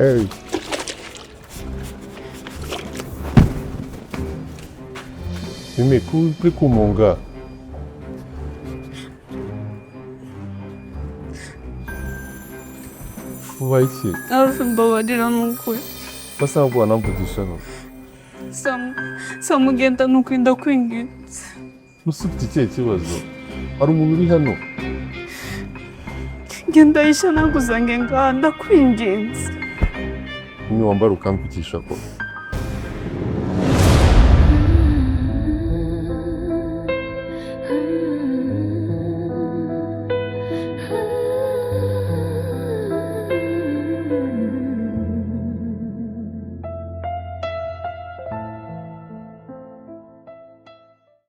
Hey. Mimi kuri kumunga. Ubaye iki? Alpha, mbabarira ni ukuri. Basa ntabwo wanamvugishaho. Samu, Samu genda, ni ukuri ndakwinginze. Musa, ufite ikihe kibazo? Hari umuntu uri hano? Genda Aisha, ntabwo uzange ngaha, ndakwinginze. Mimi, wambara ukamvugisha ko.